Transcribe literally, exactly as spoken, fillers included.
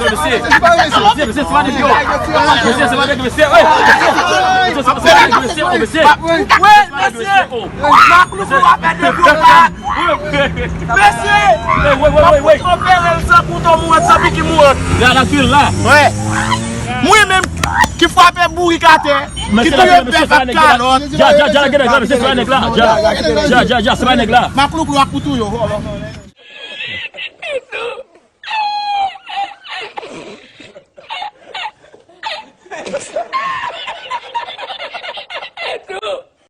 Mesye, se pa nèg yo. Mesye, se pa nèg yo, mesye. Ey, mesye, se pa nèg yo, mesye. Ey, mesye. Wi, mesye. Maklouklou ap fè de gwo bak. Mesye. Ey, ey, ey, ey, ey. Opere l san kouto mouri, san piki mouri. Gade akil la. Wi. Mwen menm ki frape bourik atè, ki touye bèf ak kalòt. Ja, ja, ja, gade, gade, se pa nèg la. Ja, ja, ja, ja, se pa nèg la. Maklouklou ap pou touye w.